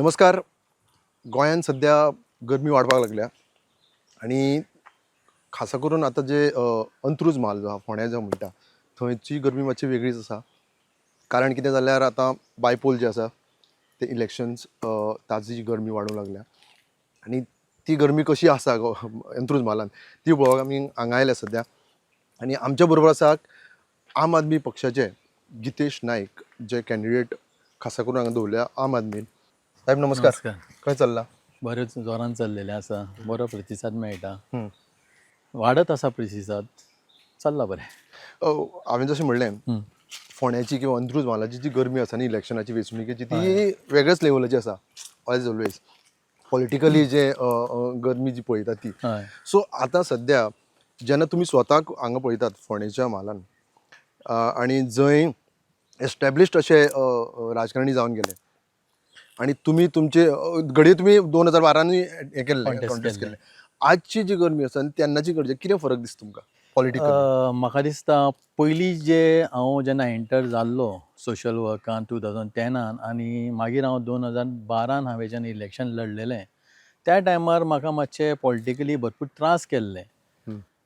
नमस्कार. गोंयांत सद्या गरमी वाडपाक लागल्या आनी खासा करून आतां जे अंत्रुज म्हाल जो आहा, फोंड्या जो म्हणटा, थंयची गरमी मातशी वेगळीच आसा. कारण कितें जाल्यार आतां बायपोल जे आसा ते इलेक्शन्स, ताजी गरमी वाडूंक लागल्या आनी ती गरमी कशी आसा अंत्रुज म्हालान ती पळोवपाक आमी हांगा आयल्या सद्या. आनी आमच्या बरोबर आसा आम आदमी पक्षाचे गितेश नायक, जे कॅन्डिडेट खासा करून हांगा दवरल्या आम आदमीन. साहेब, नमस्कार. नमस्कार. खंय चल्ला? बरेच जोरान चल्लेलें आसा. बरो प्रतिसाद मेळटा, वाडत आसा प्रतिसाद, चल्ला बरें. हांवें जशें म्हणलें, फोंड्याची किंवा अंत्रुज म्हालाची जी गरमी आसा न्ही इलेक्शनाची, वेंचणुकेची, ती वेगळ्याच लेवलाची आसा. एज ऑलवेज पॉलिटिकली जे अ, अ, गरमी जी पळयता ती. सो आतां सद्या जेन्ना तुमी स्वताक हांगा पळयतात फोंडेच्या म्हालान आनी जंय एस्टॅब्लिश्ड अशे अ, अ, राजकारणी जावन गेले आनी तुमी तुमचे घडये तुमी 2012नी हें केल्लें, Contest contest केल्लें. केल्लें, आजची जी गरमी आसा आनी तेन्नाची गरजे कितें फरक दिसता तुमकां पॉलिटिकल? म्हाका दिसता पयलीं जे हांव जेन्ना एंटर जाल्लो सोशल वर्कान 2010आन आनी मागीर हांव 2012न हांवें जेन्ना इलेक्शन लडलेलें, त्या टायमार म्हाका मातशें पॉलिटिकली भरपूर त्रास केल्ले.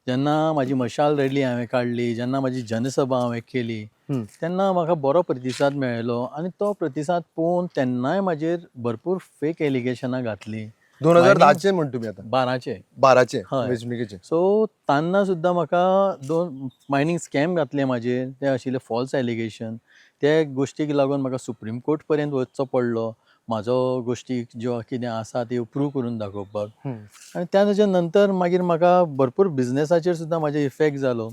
जेन्ना म्हाजी मशाल रॅली हांवें काडली, जेन्ना म्हाजी जनसभा हांवें केली, तेन्ना म्हाका बरो प्रतिसाद मेळ्ळो आनी तो प्रतिसाद पळोवन तेन्नाय म्हाजेर भरपूर फेक एलिगेशनां घातलीं. 2010चे म्हण तुमी आतां? 12चे. 12चे. हय. वेंचणुकेचे. सो तेन्ना सुद्दां म्हाका दोन मायनींग स्कॅम घातले म्हाजेर, ते आशिल्ले फॉल्स एलिगेशन. ते गोश्टीक लागून म्हाका सुप्रीम कोर्ट पर्यंत वचचो पडलो, म्हाजो गोश्टी ज्यो कितें आसा त्यो प्रूव करून दाखोवपाक. आनी त्या ताच्या नंतर मागीर म्हाका भरपूर बिजनेसाचेर सुद्दां म्हाजे इफेक्ट जालो.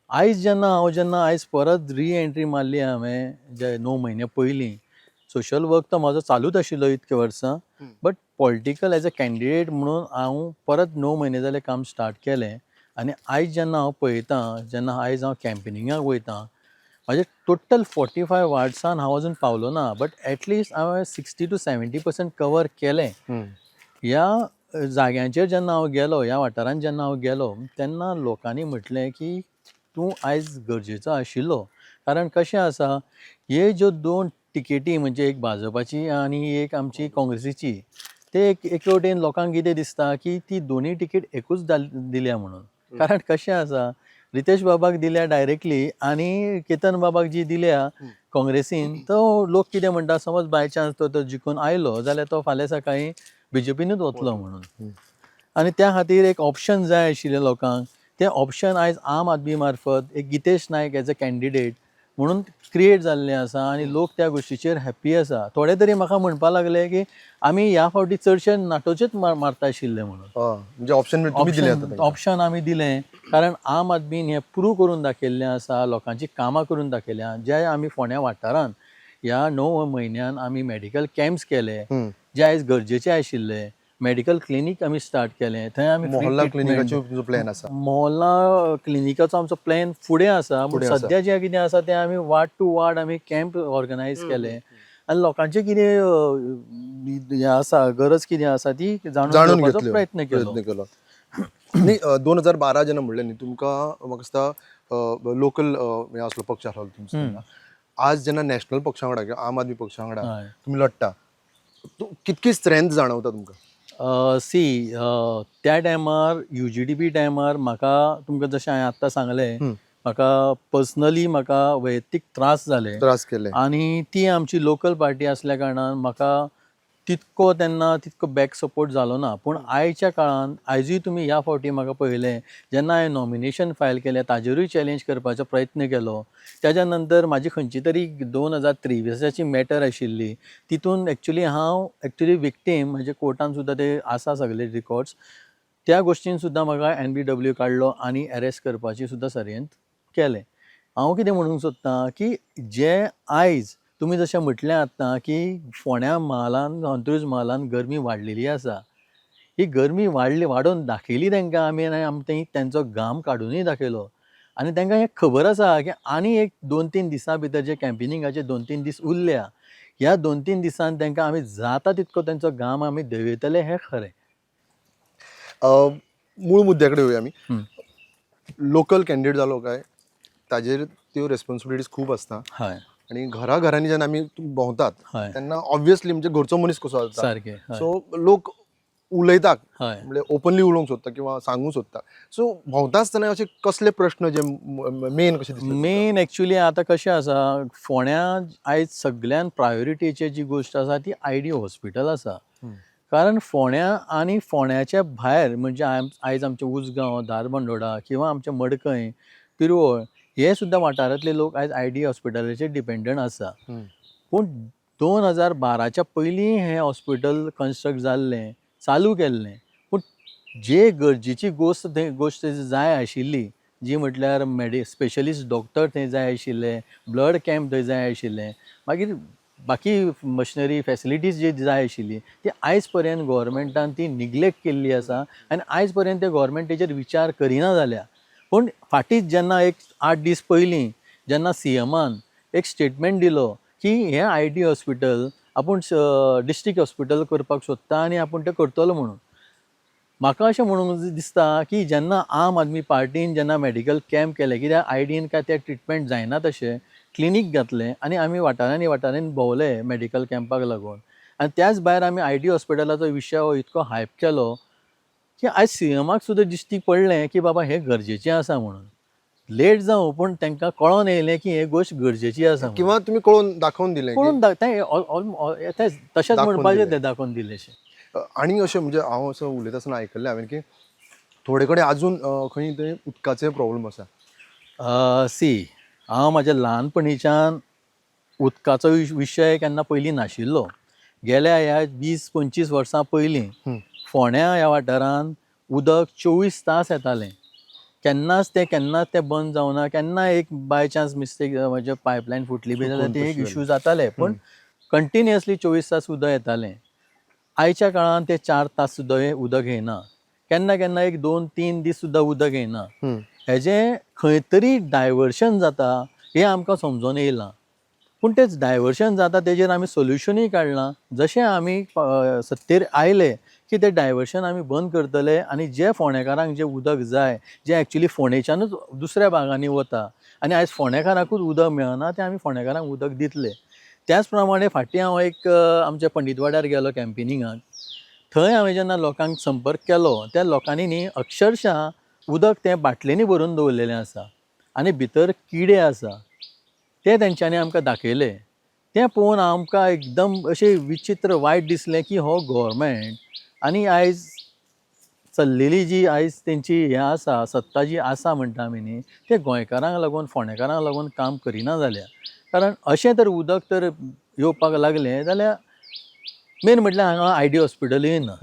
आयज जेन्ना हांव जेन्ना आयज परत री एंट्री मारली हांवें जे 9 म्हयने पयलीं, सोशल वर्क तो म्हाजो चालूच आशिल्लो इतके वर्सां, but political as a candidate म्हणून हांव परत 9 म्हयने जाले काम स्टार्ट केलें. आनी आयज जेन्ना हांव पळयतां, जेन्ना आयज हांव कॅम्पेनिंगाक वयता, म्हाजे टोटल 45 वार्ड्सान हांव अजून पावलो ना, बट एटलिस्ट हांवें 60 to 70% cover केलें. ह्या जाग्यांचेर जेन्ना हांव गेलो, ह्या वाठारांत जेन्ना हांव गेलो, तेन्ना लोकांनी म्हटलें की तूं आयज गरजेचो आशिल्लो. कारण कशें आसा, हे ज्यो दोन टिकेटी, म्हणजे एक भाजपाची आनी एक आमची काँग्रेसीची, ते एक एके वटेन लोकांक कितें दिसता की ती दोनूय टिकेट एकूच दिल्या म्हणून. कारण कशें आसा, रितेश बाबाक दिल्या डायरेक्टली आनी केतन बाबाक जी दिल्या काँग्रेसीन, तो लोक कितें म्हणटा, समज बाय चान्स तो जिखून आयलो जाल्यार तो फाल्यां सकाळीं बीजेपीनूच वतलो म्हणून. आनी त्या खातीर एक ऑप्शन जाय आशिल्लें लोकांक. तें ऑप्शन आयज आम आदमी मार्फत एक Gitesh Naik as a candidate म्हणून क्रिएट जाल्लें आसा आनी लोक त्या गोश्टीचेर हॅप्पी आसा. थोडे तरी म्हाका म्हणपा लागले की आमी ह्या फावटी चडशे नाटोचेच मारता आशिल्ले म्हणून. म्हणजे ऑप्शन तुमी दिले आतां तांकां. ऑप्शन आमी दिलें, कारण आम आदमीन हें प्रूव करून दाखयल्लें आसा, लोकांची कामां करून दाखयल्या. जे आमी फोंड्या वाठारांत ह्या 9 म्हयन्यान आमी मेडिकल कॅम्प्स केले, जे आयज गरजेचे आशिल्ले. मेडिकल क्लिनीक आमी स्टार्ट केलें, थंय आमी free Mohalla treatment- क्लिनिकाचो तुमचो प्लॅन आसा? मोहल्ला क्लिनिकाचो आमचो प्लॅन फुडें आसा, पूण फुडें आसा. सद्या जें कितें आसा तें आमी वार्ड टू वार्ड आमी कॅम्प ऑर्गनायज केले आनी लोकांचें कितें हें आसा, गरज कितें आसा ती जाणून जाणून घेवपाचो घेतल्यो. प्रयत्न केलो. प्रयत्न केलो. न्ही, 2012 जेन्ना म्हणलें न्ही तुमकां, म्हाका दिसता लोकल हें आसलो, पक्ष आसलो तुमचो तेन्ना. आज जेन्ना नॅशनल पक्षा वांगडा किंवा आम आदमी पक्षा वांगडा तुमी लडटा, कितकी स्ट्रेंथ जाणवता तुमकां? सी, त्या टायमार यूजीडीपी टायमार म्हाका, तुमकां जशें हांवें आत्तां सांगलें, म्हाका पर्सनली, म्हाका वैयक्तीक त्रास जाले. त्रास केले. आनी ती आमची लोकल पार्टी आसल्या कारणान म्हाका तितको तेन्ना तितको बॅक सपोर्ट जालो ना. पूण आयच्या काळान आयजूय तुमी ह्या फावटी म्हाका पळयलें, जेन्ना हांवें नॉमिनेशन फायल केलें, ताजेरूय चॅलेंज करपाचो प्रयत्न केलो. ताज्या नंतर म्हाजी खंयची तरी 2023आची मॅटर आशिल्ली, तितून एक्चुली हांव एक्चुली विक्टीम, म्हजे कोर्टान सुद्दां ते आसा सगळे रिकॉर्ड्स. त्या गोश्टीन सुद्दां म्हाका एनबीडब्ल्यू काडलो आनी एरेस्ट करपाची सुद्दां षडयंत्र केलें. हांव कितें म्हणूंक सोदतां की जे आयज तुमी जशें म्हटलें आतां की फोंड्या म्हालान, अंत्रुज म्हालान गरमी वाडलेली आसा, ही गरमी वाडली, वाडोवन दाखयली तांकां आमी आनी आमी तेंचो घाम काडुनूय दाखयलो. आनी तांकां हें खबर आसा की आनी एक 2-3 दिसां भितर जे कॅम्पेनिंगाचे 2-3 दीस उरल्या, ह्या 2-3 दिसान तांकां आमी जाता तितको तेंचो घाम आमी देंवयतले, हें खरें. मूळ मुद्द्या कडेन येवया आमी. लोकल कॅन्डिडेट जालो काय ताजेर त्यो रेस्पॉन्सिबिलिटीज खूब आसता. आनी घरा घरांनी जेन्ना आमी भोंवतात तेन्ना ऑब्वियसली म्हणजे घरचो मनीस कसो जाता, सारकें. सो लोक उलयतात, हय म्हणजे ओपनली उलोवंक सोदता किंवा सांगूंक सोदता. सो भोंवता आसतना अशे कसले प्रश्न जे मेन कशे दिसले? मेन एक्चुली आतां कशें आसा, फोंड्या आयज सगळ्यान प्रायोरिटीची जी गोश्ट आसा ती आयडी हॉस्पिटल आसा. कारण फोंड्या आनी फोंड्याच्या भायर म्हणजे आयज आमचे उजगांव, धारबांदोडा किंवा आमचे मडकय, पिरवळ हे सुद्दां वाठारांतले लोक आयज आयडी हॉस्पिटलाचेर डिपेंडंट आसा. पूण 2012च्या पयलीं हें हॉस्पिटल कन्स्ट्रक्ट जाल्लें, चालू केल्लें, पूण जे गरजेची गोश्ट थंय गोश्ट जाय आशिल्ली, जी म्हटल्यार स्पेशलिस्ट डॉक्टर थंय जाय आशिल्ले, ब्लड कॅम्प थंय जाय आशिल्ले, मागीर बाकी मशिनरी फॅसिलिटीज जी जाय आशिल्ली ती आयज पर्यंत गोवोरमेंटान ती निग्लेक्ट केल्ली आसा आनी आयज पर्यंत ते गोवोरमेंट तेजेर विचार करिना जाल्या. पूण फाटींच जेन्ना एक 8 दीस पयलीं जेन्ना सीएमान एक स्टेटमेंट दिलो की हें आयडी हॉस्पिटल आपूण डिस्ट्रिक्ट हॉस्पिटल करपाक सोदता आनी आपूण तें करतलो म्हणून, म्हाका अशें म्हणूंक दिसता की जेन्ना आम आदमी पार्टीन जेन्ना मेडिकल कॅम्प केले, कित्याक आयडीन काय ते ट्रिटमेंट जायना तशें क्लिनीक घातलें आनी आमी वाठारांनी वाठारांनी भोंवले मेडिकल कॅम्पाक लागून, आनी त्याच भायर आमी आयडी हॉस्पिटलाचो विशय हो इतको हायप केलो की आयज सीएमाक सुद्दां दिश्टी पडलें की बाबा हें गरजेचें आसा म्हणून. लेट जावं पूण तांकां कळोन येयलें की हे गोश्ट गरजेची आसा. किंवा तुमी कळोवन दाखोवन दिलें, कळोवन तें तशेंच म्हणपाचें, तें दाखोवन दिलें. आनी अशें म्हणजे हांव असो उलयता आसतना आयकल्लें हांवें की थोडे कडेन अजून खंय थंय उदकाचे प्रॉब्लम आसा. सी, हांव म्हाज्या ल्हानपणीच्यान उदकाचो विशय केन्ना पयलीं नाशिल्लो. गेल्या ह्या 20-25 वर्सां पयलीं फोंड्या ह्या वाठारांत उदक 24 तास येतालें, केन्नाच तें बंद जावना, केन्ना एक बाय चान्स मिस्टेक म्हणजे पायपलायन फुटली बी जाल्यार ते एक इशू जाताले, पूण कंटिन्युअसली 24 तास उदक येतालें. आयच्या काळान ते 4 तास सुद्दां उदक येना, केन्ना केन्ना एक 2-3 दीस सुद्दां उदक येना. हेजें खंय तरी डायवर्शन जाता हें आमकां समजोन येयलां, पूण तें डायवर्शन जाता तेजेर आमी सोल्युशनूय काडलां. जशें आमी सत्तेर आयले की तें डायवर्शन आमी बंद करतले आनी जे फोंडेकारांक जें उदक जाय, जें एक्चुली फोंडेच्यानूच दुसऱ्या भागांनी वता आनी आयज फोंडेकारांकूच उदक मेळना, तें आमी फोंडेकारांक उदक दितले. त्याच प्रमाणे फाटीं हांव एक आमच्या पंडीतवाड्यार गेलो कॅम्पेनिंगाक, थंय हांवें जेन्ना लोकांक संपर्क केलो त्या लोकांनी न्ही अक्षरशा उदक तें बाटलेंनी भरून दवरलेलें आसा आनी भितर किडे आसा ते तेंच्यांनी आमकां दाखयले. तें पळोवन आमकां एकदम अशें विचित्र वायट दिसलें की हो गोवोरमेंट आनी आयज चल्लेली जी आयज तेंची हें आसा सत्ता जी आसा म्हणटा आमी न्ही, ते गोंयकारांक लागून फोंडेकारांक लागून काम करिना जाल्या. कारण अशें तर उदक तर येवपाक लागलें जाल्यार मेन म्हटल्यार हांगा आयडी हॉस्पिटलूय ना.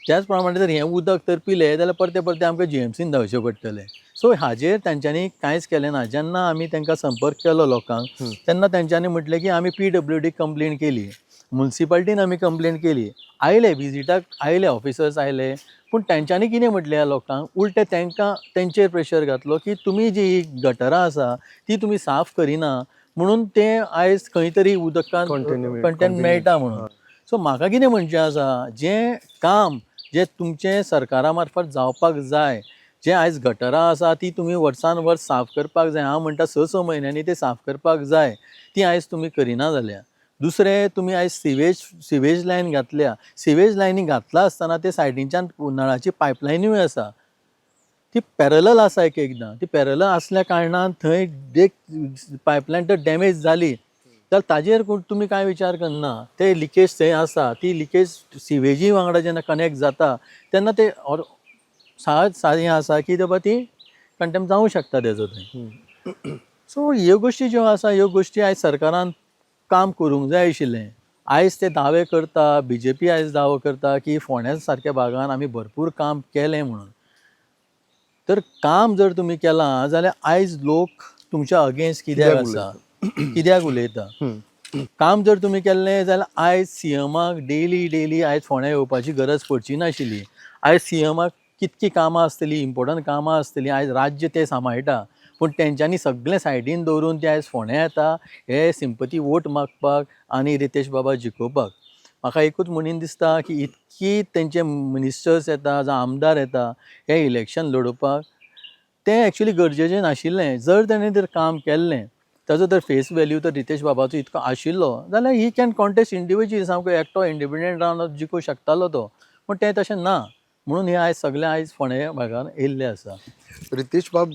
त्याच प्रमाणे जर हें उदक तर पिलें जाल्यार परतें परतें आमकां जीएमसीन धांवचें पडटलें. सो हाजेर तेंच्यांनी कांयच केलें ना. जेन्ना आमी तांकां संपर्क केलो लोकांक तेन्ना तेंच्यांनी म्हटलें की आमी पीडब्ल्यूडीक कंप्लेन केली, मुन्सिपाल्टीन आमी कंप्लेन केली, आयले विजिटाक आयले ऑफिसर्स आयले, पूण तेंच्यांनी कितें म्हटलें ह्या लोकांक, उलटें तांकां तेंचेर प्रेशर घातलो की तुमी जी गटरां आसा ती तुमी साफ करिना म्हणून तें आयज खंय तरी उदकान कंटेंट मेळटा म्हणून. सो म्हाका कितें म्हणचें आसा, जें काम जें तुमचें सरकारा मार्फत जावपाक जाय, जें आयज गटरां आसा ती तुमी वर्सान वर्स साफ करपाक जाय, हांव म्हणटा 6-6 म्हयन्यांनी ते साफ करपाक जाय, ती आयज तुमी करिना जाल्या. दुसरें, तुमी आयज सिवेज लायन घातल्या, सिवेज लायनी घातला आसतना ते सायडीच्यान नळाची पायपलायनूय आसा, ती पॅरलल आसा एक एकदां, ती पॅरलल आसल्या कारणान थंय एक पायपलायन तर डॅमेज जाली जाल्यार ताजेर तुमी कांय विचार करना. ते लिकेज थंय आसा, ती लिकेज सिवेजी वांगडा जेन्ना कनेक्ट जाता तेन्ना ते सहज हें आसा की बाबा ती कंटेम जावं शकता तेजो थंय. सो ह्यो गोश्टी ज्यो आसा ह्यो गोश्टी आयज सरकारान काम करूंक जाय आशिल्लें. आयज ते दावे करता, बीजेपी आयज दावो करता की फोंड्या सारक्या भागान आमी भरपूर काम केलें म्हणून. तर काम जर तुमी केलां जाल्यार आयज लोक तुमच्या अगेन्स्ट कित्याक आसा, कित्याक उलयता. काम जर तुमी केल्लें जाल्यार आयज सीएमाक डेली डेली आयज फोंड्या येवपाची गरज पडची नाशिल्ली. आयज सीएमाक कितकी कामां आसतलीं, इम्पोर्टंट कामां आसतलीं, आयज राज्य ते सांबाळटा, पूण तेंच्यांनी सगळें सायडीन दवरून ते आयज फोंड्या येता हे सिंपती वोट मागपाक आनी रितेश बाबा जिखोवपाक. म्हाका एकूच म्हणीन दिसता की इतकी तेंचे मिनिस्टर्स येता जावं आमदार येता हे इलेक्शन लडोवपाक, तें एक्चुली गरजेचें नाशिल्लें. जर तेणें जर काम केल्लें ताजो जर फेस वेल्यू तर रितेश बाबाचो इतको आशिल्लो जाल्यार he can contest individually, सामको एकटो इंडिपेंडंट रावन जिखूंक शकतालो तो. पूण तें तशें ना म्हणून हे आयज सगळे आयज फोंडे भागान येयल्ले आसा. रितेश बाब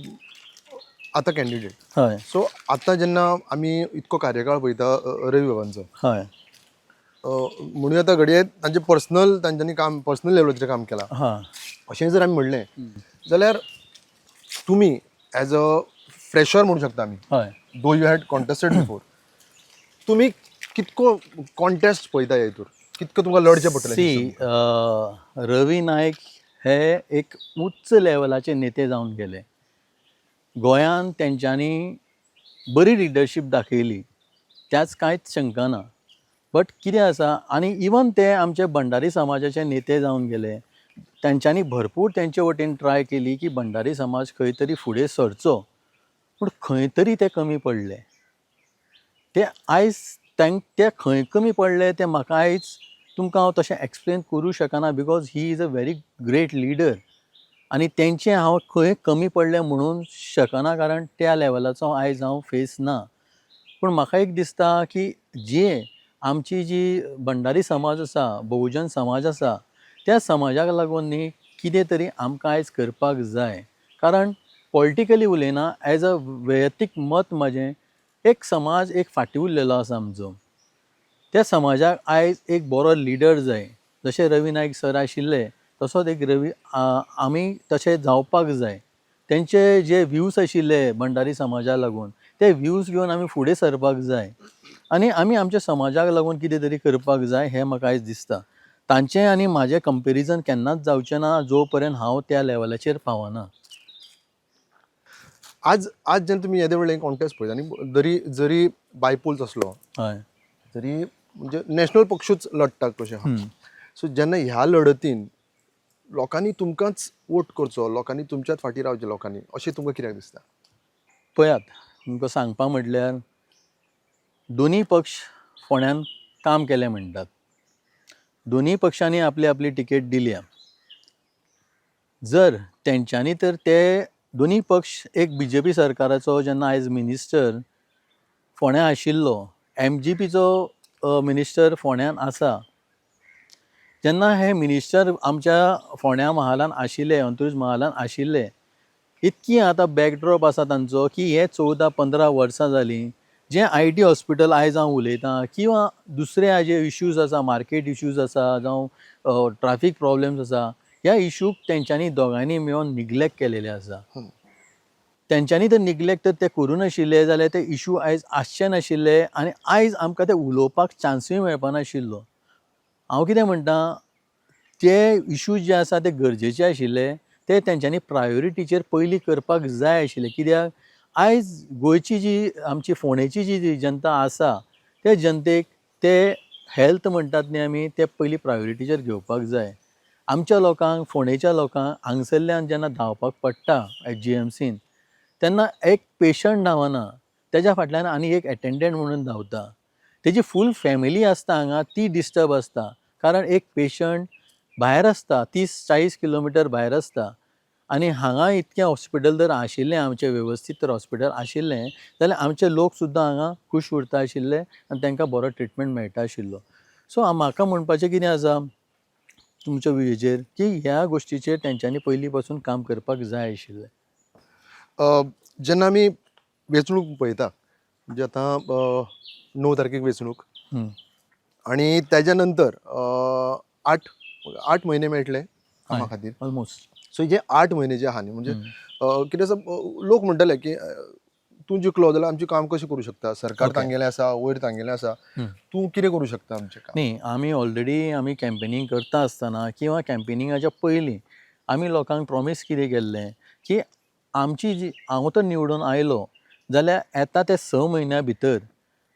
आतां कॅन्डिडेट. हय. सो आतां जेन्ना आमी इतको कार्यकाळ पळयता रवी बाबांचो, हय. म्हणूं येता घडये तांचे पर्सनल, तांच्यांनी काम पर्सनल लेवलाचेर काम केलां अशें जर आमी म्हणलें जाल्यार तुमी एज अ फ्रेशर म्हणू शकता आमी, though you had contested before, तुमी कितको कॉन्टेस्ट पळयता ह्या हितूर, कितको तुमकां लढचें पडटलें? सी, रवी नायक हे एक उच्च लेवलाचे नेते जावन गेले गोंयान. तेंच्यांनी बरी लिडरशीप दाखयली, त्याच कांयच शंका ना. बट कितें आसा, आनी इवन ते आमचे भंडारी समाजाचे नेते जावन गेले, तेंच्यांनी भरपूर तेंचे वटेन ट्राय केली की भंडारी समाज खंय तरी फुडें सरचो, पूण खंय तरी ते कमी पडले. ते आयज ते खंय कमी पडले ते म्हाका आयज तुमकां हांव तशें एक्सप्लेन करूं शकना, because he is a very great leader आनी तेंचें हांव खंय कमी पडलें म्हणून शकना, कारण त्या लेवलाचो आयज हांव फेस ना. पूण म्हाका एक दिसता की जे आमची जी भंडारी समाज आसा, बहुजन समाज आसा, त्या समाजाक लागून न्ही कितें तरी आमकां आयज करपाक जाय. कारण पॉलिटिकली उलयना, एज अ वैयक्तीक मत म्हाजें, एक समाज एक फाटीं उरलेलो आसा आमचो. त्या समाजाक आयज एक बरो लिडर जाय. जशे रवी नायक सर आशिल्ले तसोच एक रवी आमी तशें जावपाक जाय. तेंचे जे व्यूज आशिल्ले भंडारी समाजा लागून, ते व्यूज घेवन आमी फुडें सरपाक जाय आनी आमी आमच्या समाजाक लागून कितें तरी करपाक जाय हें म्हाका आयज दिसता. तांचें आनी म्हाजें कंपेरिजन केन्नाच जावचें ना, जो पर्यंत हांव त्या लेवलाचेर पावना. आज आज जेन्ना तुमी येदे व्हडले कॉन्टेस्ट पळयता आनी जरी जरी बायपोल्स आसलो तरी म्हणजे नॅशनल पक्षूच लडटा कशें आहा. सो जेन्ना ह्या लढतीन लोकांनी तुमकांच वोट करचो, लोकांनी तुमच्याच फाटीं रावचें लोकांनी, अशें तुमकां कित्याक दिसता? पळयात, तुमकां सांगपा म्हटल्यार दोनूय पक्ष फोंड्यान काम केलें म्हणटात, दोनूय पक्षांनी आपली आपली तिकेट दिल्या. जर तेंच्यांनी तर ते दोनूय पक्ष, एक बीजेपी सरकाराचो जेन्ना आयज मिनिस्टर फोंड्यां आशिल्लो, एमजीपीचो मिनिस्टर फोंड्यान आसा, जेन्ना हे मिनिस्टर आमच्या फोंड्या महालान आशिल्ले, अंत्रुज महालान आशिल्ले, इतकी आतां बॅकड्रॉप आसा तांचो की हे 14-15 वर्सां जालीं जें I T hospital आयज हांव उलयतां किंवां दुसरे जे इश्यूज आसा, मार्केट इश्यूज आसा जावं ट्राफीक प्रॉब्लम्स आसा, ह्या इशूक तेंच्यांनी दोगांयनी मेळून निग्लेक्ट केलेले आसा. तेंच्यांनी तर निग्लेक्ट तर ते करूं नाशिल्ले जाल्यार ते इशू आयज आसचे नाशिल्ले आनी आयज आमकां ते उलोवपाक चान्सूय मेळपा नाशिल्लो. हांव कितें म्हणटा, ते इशूज जे आसा ते गरजेचे आशिल्ले, ते तेंच्यांनी प्रायोरिटीचेर पयलीं करपाक जाय आशिल्ले. कित्याक आयज गोंयची जी आमची फोंडेची जी जी जनता आसा ते जनतेक ते हेल्थ म्हणटात न्ही आमी, ते पयलीं प्रायोरिटीचेर घेवपाक जाय. आमच्या लोकांक, फोंडेच्या लोकांक हांगसरल्यान जेन्ना धांवपाक पडटा जीएमसीन, तेन्ना एक पेशंट धांवना, तेज्या फाटल्यान आनी एक एटेंडंट म्हणून धांवता. तेजी फूल फॅमिली आसता हांगा, ती डिस्टर्ब आसता, कारण एक पेशंट भायर आसता, 30-40 किलोमिटर भायर आसता आनी हांगा इतकें हॉस्पिटल जर आशिल्लें आमचें, वेवस्थीत तर हॉस्पिटल आशिल्लें जाल्यार आमचे लोक सुद्दां हांगा खूश उरता आशिल्ले आनी तांकां बरो ट्रिटमेंट मेळटा आशिल्लो. सो म्हाका म्हणपाचें कितें आसा तुमच्या हेजेर की ह्या गोश्टीचेर तेंच्यांनी पयलीं पासून काम करपाक जाय आशिल्लें. जेन्ना आमी वेंचणूक पळयता, म्हणजे आतां 9 तारखेक वेंचणूक आनी तेज्या नंतर 8 म्हयने मेळटले कामा खातीर. ऑलमोस्ट. सो जे 8 म्हयने जे आहा न्ही, म्हणजे कितें आसा, लोक म्हणटले की तूं जिखलो जाल्यार आमचें काम कशें करूं शकता, सरकार तांगेलें आसा, वयर तांगेलें आसा, तूं कितें करूं शकता आमचें काम? न्ही, आमी ऑलरेडी आमी कॅम्पेनींग करता आसतना किंवा कॅम्पेनिंगाच्या पयलीं आमी लोकांक प्रॉमीस कितें केल्लें की आमची जी, हांव तर निवडून आयलो जाल्यार येता ते 6 म्हयन्या भितर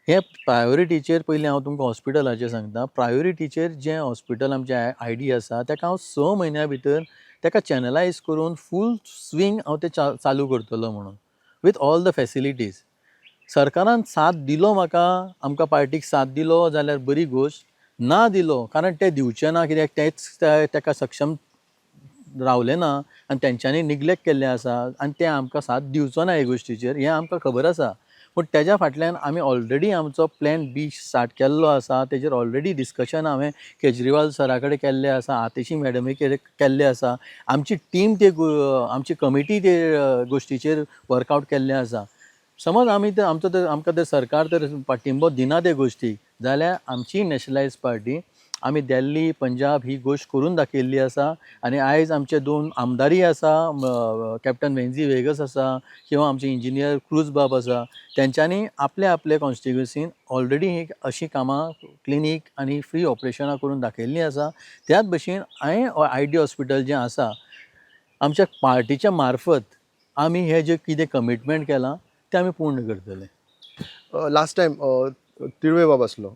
हे प्रायोरिटीचेर, पयलीं हांव तुमकां हॉस्पिटलाचेर सांगता, प्रायोरिटीचेर जें हॉस्पिटल आमचें I D आसा ताका हांव 6 म्हयन्या भितर ताका चॅनलायज करून फूल स्विंग हांव तें चालू करतलो म्हणून, विथ ऑल the facilities. सरकारान साथ दिलो म्हाका, आमकां पार्टीक साथ दिलो जाल्यार बरी गोश्ट, ना दिलो कारण ते दिवचे ना, कित्याक तेच ताका सक्षम रावले ना आनी तेंच्यांनी निग्लेक्ट केल्लें आसा आनी ते आमकां साथ दिवचो ना हे गोश्टीचेर, हें आमकां खबर आसा. पूण तेज्या फाटल्यान आमी ऑलरेडी आमचो प्लॅन बी स्टार्ट केल्लो आसा. तेजेर ऑलरेडी डिस्कशन हांवें केजरीवाल सरा कडेन केल्लें आसा, आतिशी मॅडमी कडेन केल्लें आसा. आमची टीम ते आमची कमिटी ते गोश्टीचेर वर्कआवट केल्लें आसा. समज आमी तर आमचो तर आमकां तर सरकार तर पाठिंबो दिना ते गोश्टीक, जाल्यार आमची नॅशनलायज पार्टी आमी दिल्ली, पंजाब ही गोश्ट करून दाखयल्ली आसा. आनी आयज आमचे दोन आमदारय आसा, कॅप्टन वेन्झी वेगस आसा किंवा आमचे इंजिनियर क्रूज बाब आसा. तेंच्यांनी आपले आपले कॉन्स्टिट्युन्सीन ऑलरेडी ही अशीं कामां, क्लिनीक आनी फ्री ऑपरेशनां करून दाखयल्लीं आसा. त्याच भशेन हांवें I D hospital जें आसा, आमच्या पार्टीच्या मार्फत आमी हें जें कितें कमिटमेंट केलां तें आमी पूर्ण करतले. लास्ट टायम तिळवे बाब आसलो,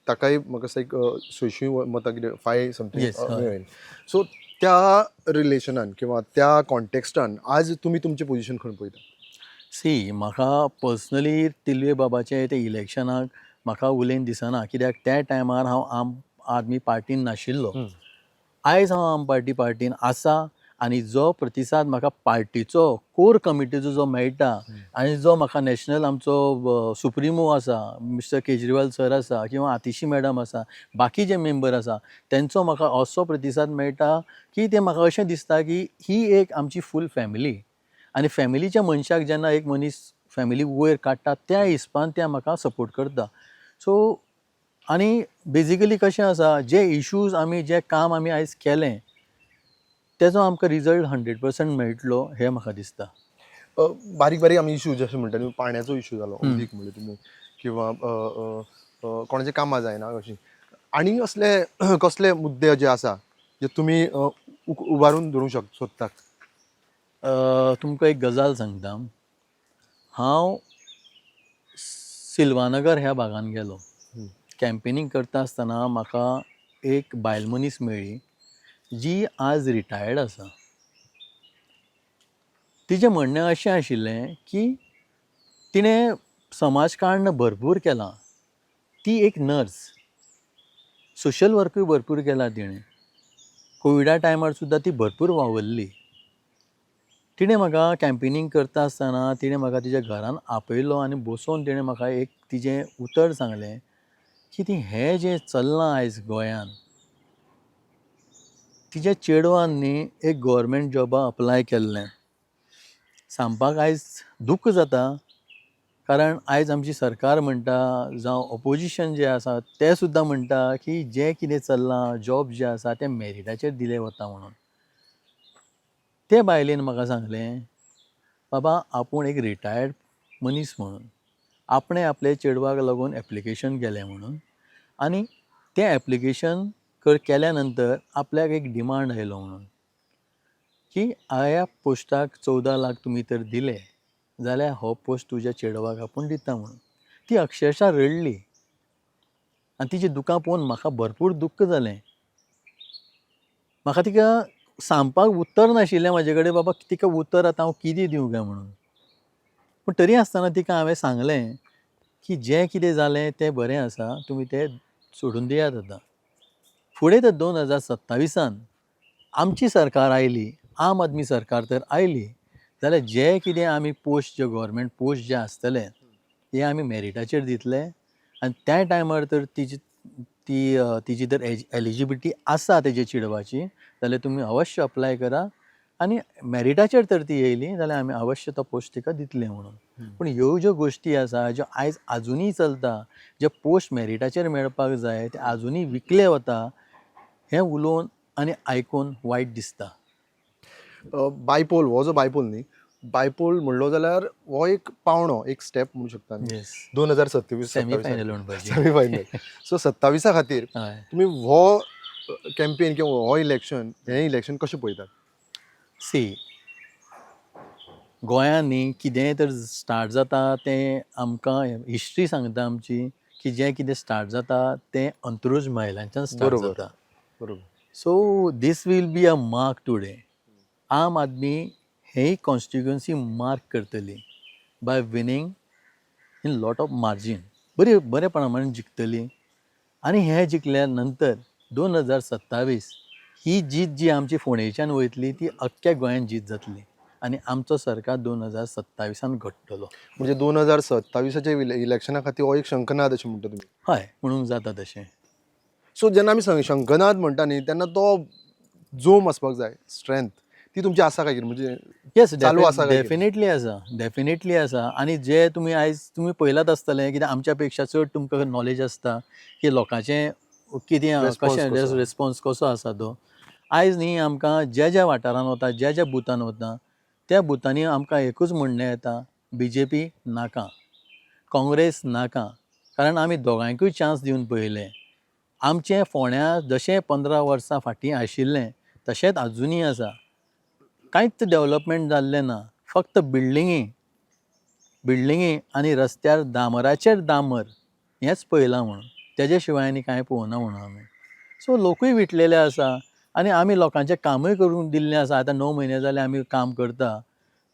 ताकाय म्हाका दिसता एक 600 मतां कितें फाय समथींग Yes, हय. मेळ्ळी. सो त्या रिलेशनान किंवा त्या कॉन्टेक्स्टान आज तुमी तुमचें पोझिशन खंय पळयता? सी, म्हाका पर्सनली तिलवे बाबाचे ते इलेक्शनाक म्हाका उलयन दिसना, कित्याक त्या टायमार हांव आम आदमी पार्टीन नाशिल्लो. आयज हांव आम पार्टीन आसा आनी जो प्रतिसाद म्हाका पार्टीचो कोर कमिटीचो जो मेळटा आनी जो म्हाका नॅशनल आमचो सुप्रिमो आसा, मिस्टर केजरीवाल सर आसा किंवा आतिशी मॅडम आसा, बाकी जे मेंबर आसा, तेंचो म्हाका असो प्रतिसाद मेळटा की ते म्हाका अशें दिसता की ही एक आमची फूल फॅमिली. आनी फॅमिलीच्या मनशाक जेन्ना एक मनीस फॅमिली वयर काडटा, त्या हिसपान ते म्हाका सपोर्ट करता. सो आनी बेजिकली कशें आसा, जे इशूज आमी, जें काम आमी आयज केलें, तेजो आमकां रिजल्ट 100% मेळटलो हें म्हाका दिसता. बारीक बारीक आमी इशू जशें म्हणटा न्हू, पाण्याचो इशू जालो, उदीक म्हणलें तुमी, किंवा अ, अ, अ, कोणाचें कामां जायना अशीं आनी असले कसले मुद्दे जे आसा जे तुमी उबारून धरूंक सोदतात? तुमकां एक गजाल सांगता. हांव सिल्वानगर ह्या भागान गेलो. कॅम्पेनींग करता आसतना म्हाका एक बायल मनीस मेळ्ळी जी आज रिटायर्ड आसा. तिजें म्हणणें अशें आशिल्लें की तिणें समाजकारण भरपूर केलां. ती एक नर्स, सोशल वर्कूय भरपूर केलां तिणें. कोविडा टायमार सुद्दां ती भरपूर वावुरली. तिणें म्हाका कॅम्पेनींग करता आसतना तिणें म्हाका तिच्या घरान आपयलो आनी बसोवन तिणें म्हाका एक तिजें उतर सांगलें की ती हें जें चल्लां आयज गोंयान, तिच्या चेडवान न्ही एक गोवोरमेंट जॉबा अप्लाय केल्लें. सांगपाक आयज दूख जाता, कारण आयज आमची सरकार म्हणटा जावं ओपोजिशन जें आसा तें सुद्दां म्हणटा की जें कितें चल्लां, जॉब जे आसा तें मॅरिटाचेर दिलें वता म्हणून. ते बायलेन म्हाका सांगलें, बाबा आपूण एक रिटायर्ड मनीस म्हणून आपणें आपल्या चेडवाक लागून एप्लिकेशन केलें म्हणून, आनी तें एप्लिकेशन केल्या नंतर आपल्याक एक डिमांड आयलो म्हणून की ह्या पोस्टाक 14 लाख तुमी तर दिले जाल्यार हो पोस्ट तुज्या चेडवाक आपूण दिता म्हणून. ती अक्षरशा रडली आनी तिची दुकां पळोवन म्हाका भरपूर दुख्ख जालें. म्हाका तिका सांगपाक उतर नाशिल्लें म्हाजे कडेन, बाबा तिका उतर आतां हांव कितें दिवं काय म्हणून. पूण तरी आसतना तिका हांवें सांगलें की जें कितें जालें तें बरें आसा, तुमी तें सोडून दियात. आतां फुडें तर 2027 आमची सरकार आयली, आम आदमी सरकार तर आयली जाल्यार जे कितें आमी पोस्ट, जे गोवोरमेंट पोस्ट जे आसतले ते आमी मॅरिटाचेर दितले. आनी त्या टायमार तर तिजी ती तिजी जर एलिजिबिलिटी आसा तेजे चेडवाची जाल्यार तुमी अवश्य अप्लाय करा आनी मॅरिटाचेर तर ती येयली जाल्यार आमी अवश्य तो पोस्ट तिका दितले म्हणून. पूण ह्यो ज्यो गोश्टी आसा ज्यो आयज आजुनूय चलता, जे पोस्ट मॅरिटाचेर मेळपाक जाय ते आजुनूय विकले वता, हें उलोवन आनी आयकून वायट दिसता. बायपोल, हो जो बायपोल न्ही, बायपोल म्हणलो जाल्यार हो एक पावणो, एक स्टेप म्हणू शकता आमी. येस. 2027 सेमी फायनल म्हणपाची. Semi final. सो 27 खातीर तुमी हो कॅम्पेन किंवा हो इलेक्शन, हें इलेक्शन कशें पळयतात? सी, गोंयांत न्ही कितेंय तर स्टार्ट जाता तें आमकां हिस्ट्री सांगता आमची की जें कितें स्टार्ट जाता तें अंत्रुज महिलांच्यान स्टार्ट जाता. So this will be a mark today. आम आदमी ही कॉन्स्टिट्युएन्सी मार्क करतली by winning in lot of margin. बरी बरे प्रमाणान जिखतली आनी हें जिखल्या नंतर 2027 ही जीत जी आमची फोंडेच्यान वयतली ती अख्ख्या गोंयान जीत जातली. आनी आमचो सरकार 2027 घडटलो. म्हणजे 2027च्या इलेक्शना खातीर हो एक शंखनाद अशें म्हणटा तुमी. हय, म्हणूंक जाता तशें. सो जेन्ना आमी शंखनाद म्हणटा न्ही तेन्ना तो जोम आसपाक जाय, स्ट्रेंथ ती तुमची आसा काय कितें, म्हणजे येस, चालू आसा काय कितें? डेफिनेटली आसा, डेफिनेटली आसा. आनी जे तुमी आयज तुमी पळयलात आसतलें, कित्याक आमच्या पेक्षा चड तुमकां नॉलेज आसता की लोकांचें कितें Response कशें कसो. रिस्पोन्स कसो आसा तो. आयज न्ही आमकां ज्या ज्या वाठारान वता, ज्या ज्या बुथान वता, त्या बुथांनी आमकां एकूच म्हणणें येता, बीजेपी नाका, काँग्रेस नाका. कारण आमी दोगांयकूय चान्स दिवन पळयलें. आमचें फोंड्यां जशें 15 वर्सां फाटीं आशिल्लें तशेंच आजुनूय आसा. कांयच डेवलपमेंट जाल्लें ना, फक्त बिल्डिंगी बिल्डिंगी आनी रस्त्यार डांबराचेर डांबर हेंच पळयलां म्हणून, तेजे शिवाय आनी कांय पळोवना म्हणून आमी. सो लोकूय विटलेले आसा आनी आमी लोकांचें कामूय करून दिल्लें आसा. आतां 9 म्हयने जाले आमी काम करता,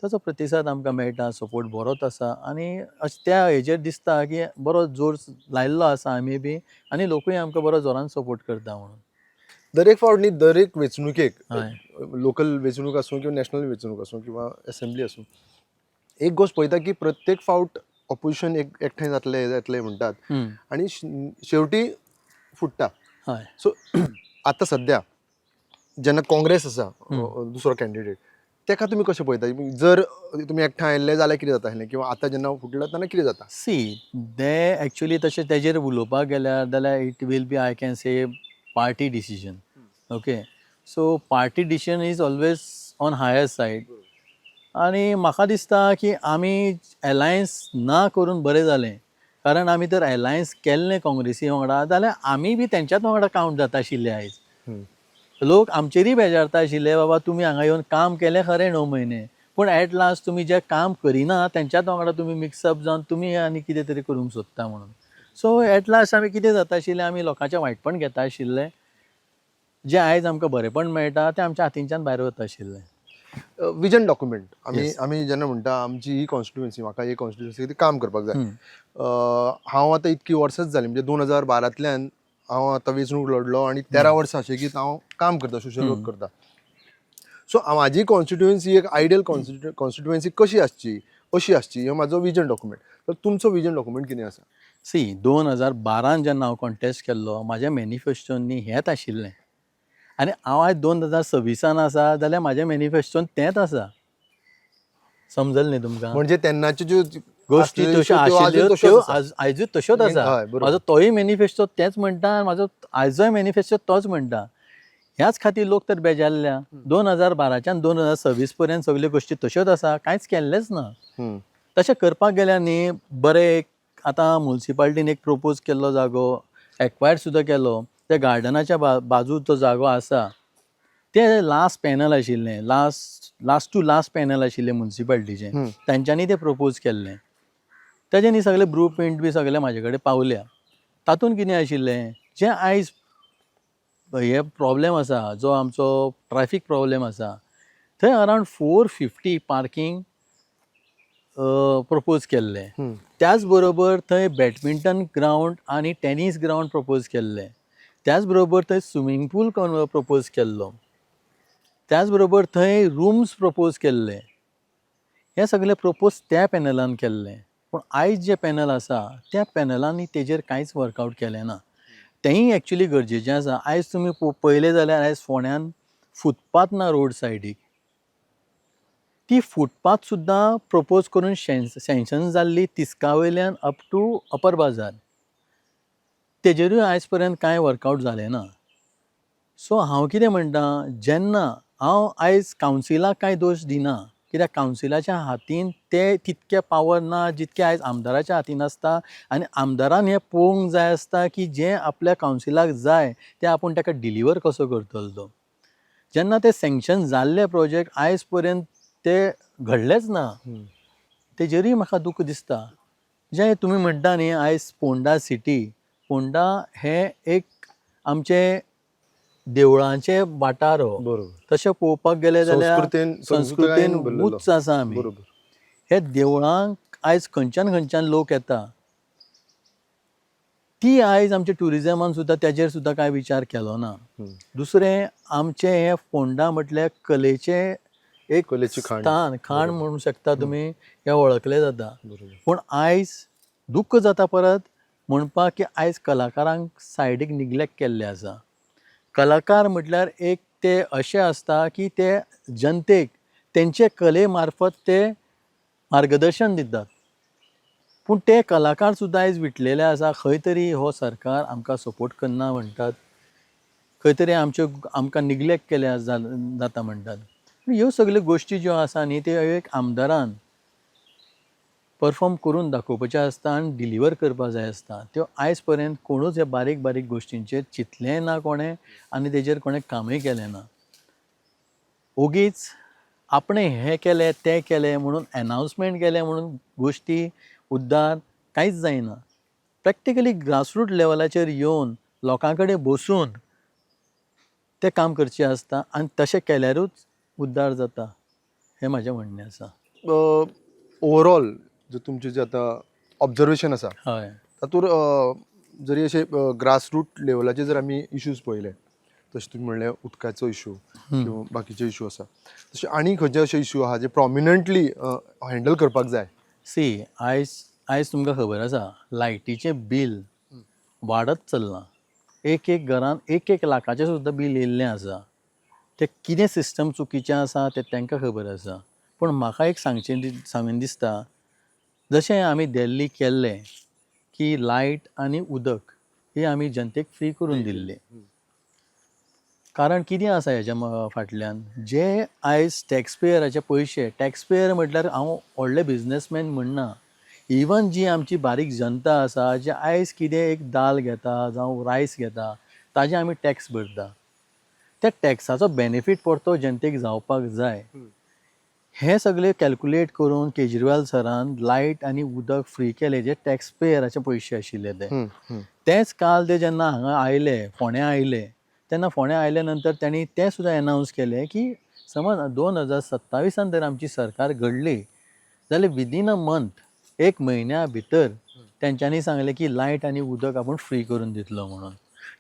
ताचो प्रतिसाद आमकां मेळटा, सपोर्ट बरोच आसा. आनी अशें त्या हेजेर दिसता की बरो जोर लायल्लो आसा आमी बी आनी लोकूय आमकां बरो जोरान सपोर्ट करता म्हणून. दरेक फावट न्ही, दरेक वेंचणुकेक, हय. लोकल वेंचणूक आसूं किंवा नॅशनल वेंचणूक आसूं किंवा असेंब्ली आसूं, एक गोश्ट पळयता की प्रत्येक फावट ऑपोजिशन एक एकठांय जातले जातले म्हणटात आनी शेवटी फुट्टा. हय. सो आतां सद्या जेन्ना काँग्रेस आसा दुसरो कॅन्डिडेट, तेका तुमी कशें पळयता? जर तुमी एकठांय आयिल्ले जाल्यार कितें जाता आसलें, किंवा आतां जेन्ना फुटला तेन्ना कितें जाता? सी, ते एक्चुली तशें तेजेर उलोवपाक गेल्यार जाल्यार it will be, I can say, party decision. Okay, so party decision is always on higher side. आनी म्हाका दिसता की आमी एलायन्स ना करून बरें जालें, कारण आमी जर एलायन्स केल्लें काँग्रेसी वांगडा जाल्यार आमी बी तेंच्याच वांगडा कावंट जाता आशिल्ले. आयज लोक आमचेरूय बेजारता आशिल्ले, बाबा तुमी हांगा येवन काम केलें खरें 9 म्हयने, पूण एट लास्ट तुमी जें काम करिना तेंच्याच वांगडा तुमी मिक्सअप जावन तुमी आनी कितें तरी करूंक सोदता म्हणून. सो एट लास्ट आमी कितें जाता आशिल्लें, आमी लोकांचें वायटपण घेता आशिल्ले, जें आयज आमकां बरेंपण मेळटा तें आमच्या हातींच्यान भायर वता आशिल्लें. विजन डॉक्युमेंट आमी Yes. आमी जेन्ना म्हणटा आमची ही कॉन्स्टिट्युएन्सी, म्हाका ही कॉन्स्टिट्युएन्सी काम करपाक जाय, हांव आतां इतकी वर्सांच जालीं, म्हणजे 2012तल्यान हांव आतां वेंचणूक लढलो आनी 13 वर्सां सेगीत हांव काम करता, सोशल वर्क करता. सो म्हाजी कॉन्स्टिट्युएन्सी एक आयडियल कॉन्स्टिट्युएन्सी कशी आसची, अशी आसची, हो म्हाजो विजन डॉक्युमेंट. तर तुमचो विजन डॉक्युमेंट कितें आसा? सी, 2012 जेन्ना हांव कॉन्टेस्ट केल्लो म्हाज्या मॅनिफेस्टोनी हेंच आशिल्लें, आनी हांव आयज 2026 आसा जाल्यार म्हाज्या मॅनिफेस्टोन तेंच आसा. समजलें न्ही तुमकां? म्हणजे तेन्नाच्यो ज्यो गोश्टी आसलेल्यो तश्यो त्यो आजून आशिल्ल्यो तश्योच त्यो आसा. आयजूय तश्योच आसा. हय, बरोबर. म्हाजो तोय मॅनिफेस्टो तेंच म्हणटा आनी म्हाजो आयजोय मॅनिफेस्टो तोच म्हणटा. ह्याच खातीर लोक तर बेजारल्या. 2012च्यान 2026 पर्यंत सगल्यो गोश्टी तश्योच आसा, कांयच केल्लेंच ना. तशें करपाक गेल्यार न्ही बरें, एक आतां मुन्सिपाल्टीन एक प्रोपोज केल्लो जागो एक्वायर सुद्दां केलो, त्या गार्डनाच्या बाजू तो जागो आसा, ते लास्ट पॅनल आशिल्लें, last last to last panel आशिल्लें मुन्सिपाल्टीचें, तेंच्यांनी तें प्रोपोज केल्लें. तेजें न्ही सगळे ब्लू प्रिंट बी सगळे म्हाजे कडेन पावल्या. तातूंत कितें आशिल्लें, जें आयज हे प्रॉब्लेम आसा, जो आमचो ट्रॅफीक प्रॉब्लेम आसा, थंय अरावंड 450 पार्कींग प्रपोज केल्लें. त्याच बरोबर थंय बॅडमिंटन ग्रावंड आनी टेनीस ग्रावंड प्रपोज केल्लें. त्याच बरोबर थंय स्विमींग पूल प्रपोज केल्लो. त्याच बरोबर थंय रुम्स प्रपोज केल्ले. हे सगळे प्रपोज त्या पॅनलान केल्ले, पूण आयज जें पॅनल आसा त्या पॅनलांनी तेजेर कांयच वर्कआवट केलें ना. तेंय एक्चुली गरजेचें आसा. आयज तुमी पळयलें जाल्यार आयज फोंड्यान फुटपाथ ना रोड सायडीक, ती फुटपाथ सुद्दां प्रपोज करून सँक्शन जाल्ली तिस्का वयल्यान अप टू अपर बाजार, तेजेरूय आयज पर्यंत कांय वर्कआवट जालें ना. सो हांव कितें म्हणटा, जेन्ना हांव आयज कावन्सिलाक कांय दोश दिना, कित्याक कावन्सिलाच्या हातीन ते तितके पावर ना जितके आयज आमदाराच्या हातीन आसता, आनी आमदारान हें पळोवंक जाय आसता की जें आपल्या कावन्सिलाक जाय तें आपूण ताका डिलिव्हर कसो करतलो तो. जेन्ना ते सँक्शन जाल्ले प्रोजेक्ट आयज पर्यंत ते घडलेच ना, तेजेरूय म्हाका दूख दिसता. जें तुमी म्हणटा न्ही आयज पोंडा सिटी, पोंडा हें एक आमचें देवळांचे वाठार हो. तशें पळोवपाक गेलें जाल्यार संस्कृतेन संस्कृतेन भरलेलो. उच्च आसा आमी. हे देवळांक आयज खंयच्यान खंयच्यान लोक येता, ती आयज आमच्या ट्युरिजमान सुद्दां तेजेर सुद्दां कांय विचार केलो ना. दुसरें आमचें हें फोंडा म्हटल्यार कलेचें एक कलेची खाण. स्थान, खाण म्हणू शकता तुमी, हें वळखलें जाता. बरोबर. पूण आयज दुख्ख जाता परत म्हणपाक की आयज कलाकारांक सायडीक निग्लेक्ट केल्लें आसा. कलाकार म्हटल्यार एक ते अशें आसता की ते जनतेक तेंचे कले मार्फत ते मार्गदर्शन दितात, पूण ते कलाकार सुद्दां आयज विटलेले आसा. खंय तरी हो सरकार आमकां सपोर्ट करना म्हणटात, खंय तरी आमच्यो आमकां निग्लेक्ट केल्या जाता म्हणटात. पूण ह्यो सगल्यो गोश्टी ज्यो आसा न्ही, त्यो एक आमदारान परफॉर्म करून दाखोवपाचें आसता आनी डिलिव्हर करपा जाय आसता. त्यो आयज पर्यंत कोणूच ह्या बारीक बारीक गोश्टींचेर चिंतलेंय ना कोणें आनी तेजेर कोणें कामूय केलें ना. ओगीच आपणें हें केलें तें केलें म्हणून एनावन्समेंट केलें म्हणून गोश्टी उद्दार कांयच जायना. प्रॅक्टिकली ग्रासरूट लेवलाचेर येवन लोकां कडेन बसून तें काम करचें आसता आनी तशें केल्यारूच उद्दार जाता, हें म्हाजें म्हणणें आसा. ओवरऑल जो तुमचें जें आतां ऑब्जर्वेशन आसा तातूंत जरी अशें ग्रासरूट लेवलाचेर जर आमी इश्यूज पळयले, तशें तुमी म्हणलें उदकाचो इशू किंवा बाकीचे इशू आसा, तशें आनी खंयचे अशे इशू आहा जे प्रोमिनंटली हँडल करपाक जाय? सी, आयज आयज तुमकां खबर आसा, लायटीचें बील वाडत चल्लां. एक एक घरान एक एक लाखाचें सुद्दां बील येयल्लें आसा. तें कितें सिस्टम चुकीचें आसा तें तांकां खबर आसा. पूण म्हाका एक सांगचें सांगन दिसता, जशें आमी दिल्ली केल्लें की लायट आनी उदक ही आमी जनतेक फ्री करून दिल्ली. कारण कितें आसा हेज्या फाटल्यान, जे आयज टॅक्सपेयराचे पयशे, टॅक्सपेयर म्हटल्यार हांव व्हडले बिजनसमॅन म्हणना, इवन जी आमची बारीक जनता आसा, जे आयज कितें एक दाल घेता जावं रायस घेता, ताजें आमी टॅक्स भरता. त्या टॅक्साचो बेनिफीट परतो जनतेक जावपाक जाय. हें सगळें कॅल्कुलेट करून केजरीवाल सरान लायट आनी उदक फ्री केलें, जे टॅक्स पेयराचे पयशे आशिल्ले ते. तेंच काल ते जेन्ना हांगा आयले, फोंड्यां आयले, तेन्ना फोंड्यां आयल्या नंतर तांणी तें सुद्दां एनावन्स केलें की समज 2027 जर आमची सरकार घडली जाल्यार विदीन अ मंथ, एक म्हयन्या भितर तेंच्यांनी सांगलें की लायट आनी उदक आपूण फ्री करून दितलो म्हणून,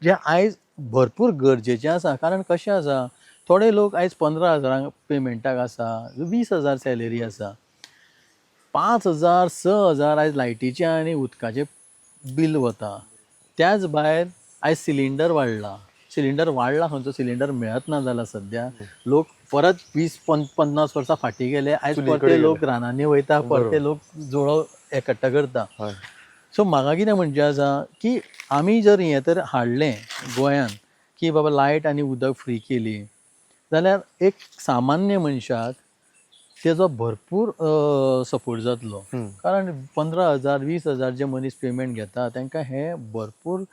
जें आयज भरपूर गरजेचें आसा. कारण कशें आसा, थोडे लोक आयज 15 हजारांक पेमेंटाक आसा, 20,000 सॅलरी आसा, 5,000 6,000 आयज लायटीचें आनी उदकाचें बील वता. त्याच भायर आयज सिलिंडर वाडला, सिलिंडर वाडला, खंयचो सिलिंडर मेळत ना जाला सद्या. लोक परत 20 50 वर्सां फाटीं गेले आयज, चुली परते कडेन लोक रानांनी वयता, परते लोक जोळो एकट्टा करता. सो म्हाका कितें म्हणचें आसा की आमी जर हें तर हाडलें गोंयान की बाबा लायट आनी उदक फ्री केली जाल्यार एक सामान्य मनशाक तेजो भरपूर सपोर्ट जातलो. कारण 15,000 20,000 जे मनीस पेमेंट घेता तांकां हें भरपूर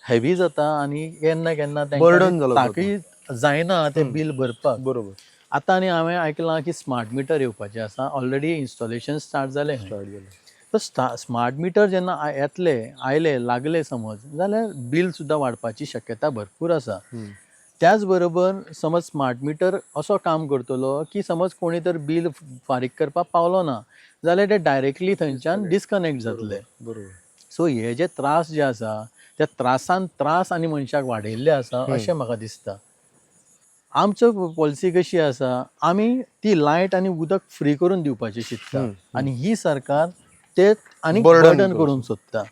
हेवी जाता आनी केन्ना केन्ना Burden जालो तांकां ताकय जायना तें बील भरपाक. आतां आनी हांवें आयकलां की स्मार्ट मिटर येवपाचें आसा, ऑलरेडी इन्स्टॉलेशन स्टार्ट जालें खंय. स्टार्ट जालें. तर स्मार्ट मिटर जेन्ना येतले, आयले, लागले समज, जाल्यार बील सुद्दां वाडपाची शक्यता भरपूर आसा. त्याच बरोबर समज स्मार्ट मिटर असो काम करतलो की समज कोणी तर बील फारीक करपाक पावलो ना जाल्यार ते डायरेक्टली थंयच्यान डिस्कनेक्ट जातले. सो हे जे त्रास जे आसा त्या त्रासान त्रास आनी मनशाक वाडयल्ले आसा अशें म्हाका दिसता. आमचो पॉलिसी कशी आसा, आमी ती लायट आनी उदक फ्री करून दिवपाचें चिंत्ता आनी ही सरकार ते आनी Burden burden करूंक सोदता.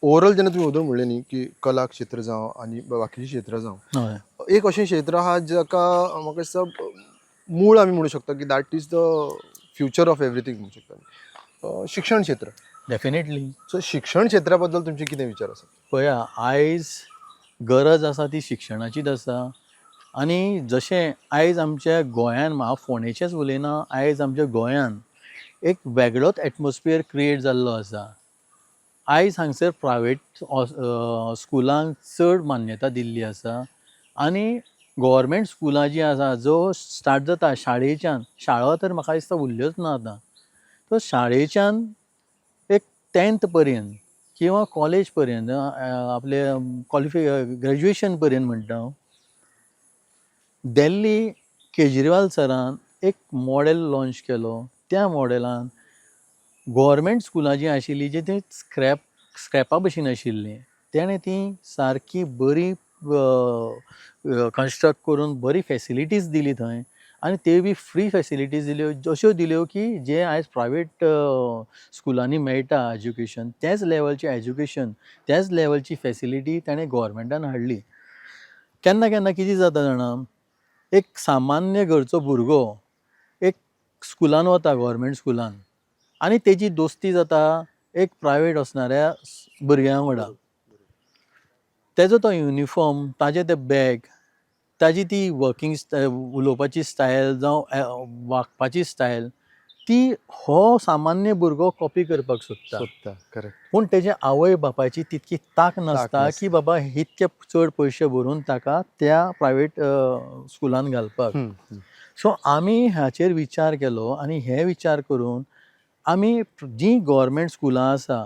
ओवरऑल जेन्ना तुमी वदोळ म्हणलें न्ही की कला क्षेत्र जावं आनी बाकीचीं क्षेत्रां जावं, एक अशें क्षेत्र आहा जाका म्हाका दिसता मूळ आमी म्हणू शकता की that is the future of everything म्हणू शकता आमी. शिक्षण क्षेत्र. डेफिनेटली. सो शिक्षण क्षेत्रा बद्दल तुमचे कितें विचार आसा? पळया, आयज गरज आसा ती शिक्षणाचीच आसा. आनी जशें आयज आमच्या गोंयान, हांव फोंडेचेंच उलयना, आयज आमच्या गोंयान एक वेगळोच एटमॉस्फियर क्रिएट जाल्लो आसा. आयज हांगसर प्रायवेट स्कुलांक चड मान्यता दिल्ली आसा आनी गोवोरमेंट स्कुलां जीं आसा, जो स्टार्ट जाता शाळेच्यान, शाळा तर म्हाका दिसता उरल्योच ना आतां, तर शाळेच्यान एक टेंथ पर्यंत किंवा कॉलेज पर्यंत, आपले ग्रेज्युएशन पर्यंत म्हणटा हांव, दिल्ली केजरीवाल सरान एक मॉडेल लॉंच केलो. त्या मॉडेलान गोवोरमेंट स्कुलां जीं आशिल्लीं, जी तीं स्क्रॅपा भशेन आशिल्लीं, तेणें ती सारकी बरी कन्स्ट्रक्ट करून बरी फेसिलिटीज दिली थंय. आनी त्यो बी फ्री फॅसिलिटीज दिल्यो, अश्यो दिल्यो की जे आयज प्रायवेट स्कुलांनी मेळटा एज्युकेशन, त्याच लेवलचें एज्युकेशन, त्याच लेवलची फॅसिलिटी ताणें गोवोरमेंटान हाडली. केन्ना केन्ना कितें जाता जाणा, एक सामान्य घरचो भुरगो एक स्कुलान वता, गोवोरमेंट स्कुलान, आनी तेजी दोस्ती जाता एक प्रायवेट वचणाऱ्या भुरग्यां वांगडा. तेजो तो युनिफॉर्म, ताजें तें बॅग, ताजी ती वर्कींग उलोवपाची स्टायल जावं वागपाची स्टायल, ती हो सामान्य भुरगो कॉपी करपाक सोदता. सोदता, करेक्ट. पूण तेजे आवय बापायची तितकी तांक नासता नासता. की बाबा इतके चड पयशे भरून ताका त्या प्रायवेट स्कुलान घालपाक. सो आमी हाचेर विचार केलो आनी हे विचार करून आमी जीं गोवोरमेंट स्कुलां आसा,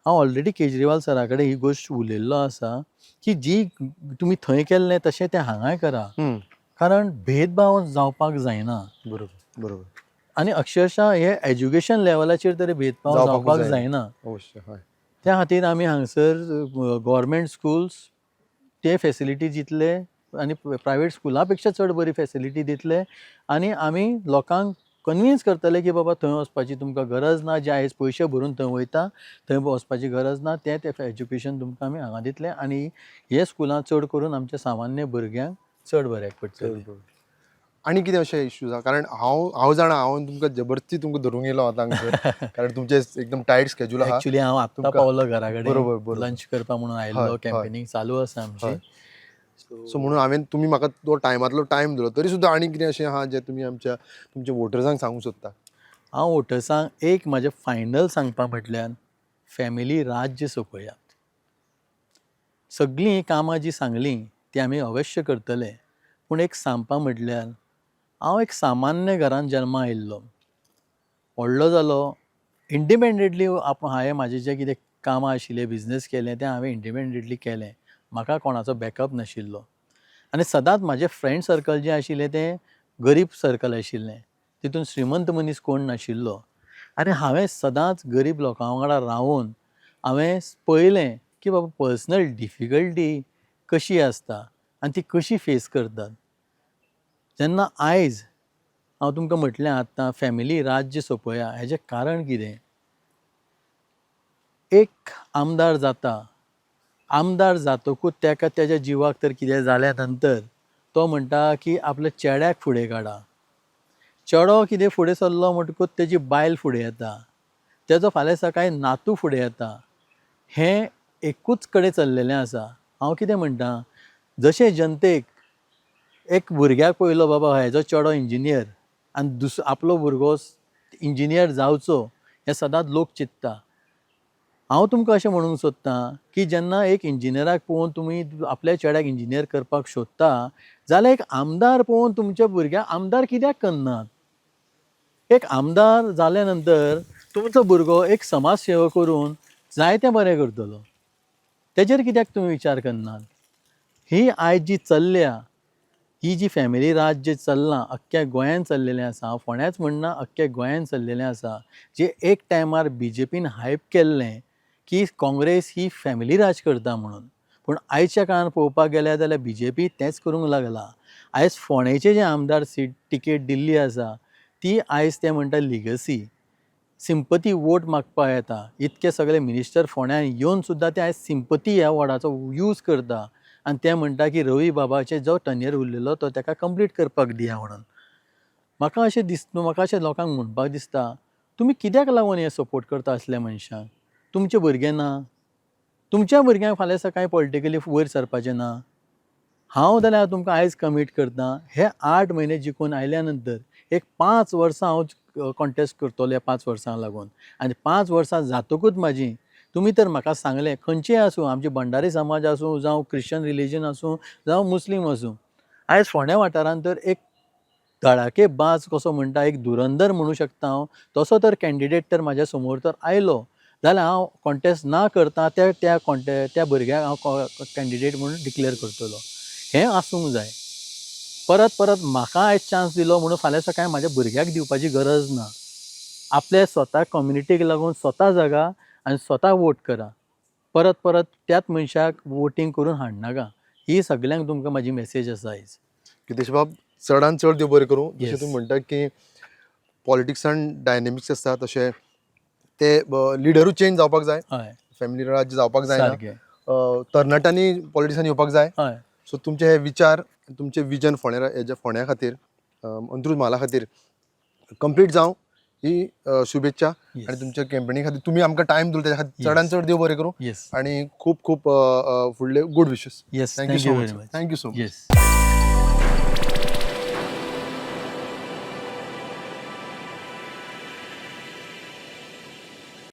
हांव ऑलरेडी केजरीवाल सरा कडेन ही गोश्ट उलयल्लो आसा की जी तुमी थंय केल्लें तशें तें हांगाय करा, कारण भेदभाव जावपाक जायना. बरोबर बरोबर आनी अक्षरशः हे एज्युकेशन लेवलाचेर तरी भेदभाव जावपाकूच जावपाक जायना. जायना. अवश्य, हय. त्या खातीर आमी हांगसर गोवोरमेंट स्कुल्स ते फेसिलिटी दितले आनी प्रायवेट स्कुलां पेक्षा चड बरी फेसिलिटी दितले आनी आमी लोकांक कन्विन्स करतले की बाबा थंय वचपाची तुमकां गरज ना, जे आयज पयशे भरून थंय वयता थंय वचपाची गरज ना, तें तें एज्युकेशन तुमकां आमी हांगा दितले आनी हे स्कुलां चड करून आमच्या सामान्य भुरग्यांक चड बऱ्याक पडटलें. आनी कितें अशे इश्यूज आहा? कारण हांव जाणा, हांव तुमकां जबरदस्ती तुमकां धरूंक येयलो आतां हांगसर, कारण तुमचें एकदम टायट स्केड्यूल आहा. एक्चुली हांव आत्तां पावलो घरा कडेन, बरोबर, बरोबर. लंच करपाक म्हणून आयिल्लो, हय, हय. कॅम्पेनींग चालू आसा आमची. सो म्हणून हांवें तुमी म्हाका तो टायमांतलो टायम दिलो, तरी सुद्दां आनी कितें अशें आहा जें तुमी आमच्या तुमच्या वोटर्सांक सांगूंक सोदता? हांव वोटर्सांक एक म्हाजें फायनल सांगपा म्हटल्यार फॅमिली राज्य सोंपयात. सगळीं हीं कामां जीं सांगलीं तीं आमी अवश्य करतले, पूण एक सांगपा म्हटल्यार हांव एक सामान्य घरान जल्मा आयिल्लो, व्हडलो जालो इंडिपेंडंटली. हांवें म्हाजें जें कितें कामां आशिल्लीं, बिजनस केलें, तें हांवें इंडिपेंडंटली केलें, म्हाका कोणाचो बॅकअप नाशिल्लो. आनी सदांच म्हाजें फ्रेंड सर्कल जें आशिल्लें तें गरीब सर्कल आशिल्लें, तितून श्रीमंत मनीस कोण नाशिल्लो. आनी हांवें सदांच गरीब लोकां वांगडा रावून हांवें पळयलें की बाबा पर्सनल डिफिकल्टी कशी आसता आनी ती कशी फेस करतात. जेन्ना आयज हांव तुमकां म्हटलें आतां फॅमिली राज्य सोंपया, हेजें कारण कितें, एक आमदार जाता, आमदार जातकूच ताका तेज्या जिवाक तर कितें जाल्या नंतर तो म्हणटा की आपल्या चेड्याक फुडें काडा. चेडो कितें फुडें सरलो म्हणटकूच तेजी बायल फुडें येता, तेजो फाल्यां सकाळीं नातू फुडें येता. हें एकूच कडेन चल्लेलें आसा. हांव कितें म्हणटा, जशें जनतेक एक भुरग्याक पळयलो बाबा हेजो चेडो इंजिनियर आनी आपलो भुरगो इंजिनियर जावचो हें सदांच लोक चिंत्ता. हांव तुमकां अशें म्हणूंक सोदतां की जेन्ना एक इंजिनियराक पळोवन तुमी आपल्या चेड्याक इंजिनियर करपाक सोदता जाल्यार एक आमदार पळोवन तुमच्या भुरग्याक आमदार कित्याक करनात? एक आमदार जाल्या नंतर तुमचो भुरगो एक समाज सेवा करून जायतें बरें करतलो, तेजेर कित्याक तुमी विचार करनात? ही आयज जी चल्ल्या, ही जी फॅमिली राज जें चल्लां अख्ख्या गोंयान चल्लेलें आसा, हांव फोंड्याच म्हणना, अख्ख्या गोंयान चल्लेलें आसा, जें एक टायमार बीजेपीन हायप केल्लें की काँग्रेस ही फॅमिली राज करता म्हणून, पूण आयच्या काळान पळोवपाक गेल्यार जाल्यार बीजेपी तेंच करूंक लागलां. आयज फोंडेचे जे आमदार सीट टिकेट दिल्ली आसा ती आयज ते म्हणटा लिगसी, सिंपती वोट मागपाक येता. इतके सगळे मिनिस्टर फोंड्यान येवन सुद्दां ते आयज सिंपती ह्या वर्डाचो यूज करता आनी ते म्हणटा की रवी बाबाचे जो टर्नियर उरलेलो तो ताका कंप्लीट करपाक दिया म्हणून. म्हाका अशें दिसता, म्हाका अशें लोकांक म्हणपाक दिसता, तुमी कित्याक लागून हें सपोर्ट करता असल्या मनशांक? तुमचे भुरगे ना? तुमच्या भुरग्यांक फाल्यां सकाळीं पॉलिटिकली वयर सरपाचें ना? हांव जाल्यार तुमकां आयज कमीट करता, हे 8 म्हयने जिखून आयल्या नंतर एक 5 वर्सां हांव कॉन्टेस्ट करतलो ह्या 5 वर्सांक लागून. आनी 5 वर्सां जातकूच म्हाजी, तुमी तर म्हाका सांगलें खंयचेय आसूं, आमचे भंडारी समाज आसूं, जावं क्रिश्चन रिलीजन आसूं, जावं मुस्लीम आसूं, आयज फोंड्या वाठारांत तर एक धडाके बाज कसो म्हणटा, एक धुरंधर म्हणूं शकता हांव, तसो तर कॅन्डिडेट तर म्हाज्या समोर तर आयलो जाल्यार हांव कॉन्टेस्ट ना करता त्या त्या कॉन्टे त्या भुरग्याक हांव कॅन्डिडेट म्हणून डिक्लेर करतलो. हें आसूंक जाय. परत परत म्हाका आयज चान्स दिलो म्हणून फाल्यां सकाळीं म्हाज्या भुरग्याक दिवपाची गरज ना. आपल्या स्वता कम्युनिटीक लागून स्वता जगा आनी स्वता वोट करा, परत परत त्याच मनशाक वोटींग करून हाडनाका. ही सगल्यांक तुमकां म्हाजी मॅसेज आसा आयज. गीतेश बाब, चडान चड देव बरें करूं. जशें तुमी म्हणटा की पॉलिटिक्सान डायनेमिक्स आसता, तशें ते लिडरूय चेंज जावपाक जाय. फॅमिली राज्य जावपाक जायना. तरणाट्यांनी पॉलिटिक्सान येवपाक जाय. सो तुमचे हे विचार, तुमचे विजन फोंड्या, हेज्या फोंड्या खातीर, अंत्रुज म्हाला खातीर कंप्लीट जावं ही शुभेच्छा. आनी तुमच्या कॅम्पेनी खातीर तुमी आमकां टायम दिलो तेज्या खातीर चडान चड देव बरें करूं. आनी खूब खूब फुडले good wishes. Yes. Thank you so very much. Much. Thank you so much. Yes.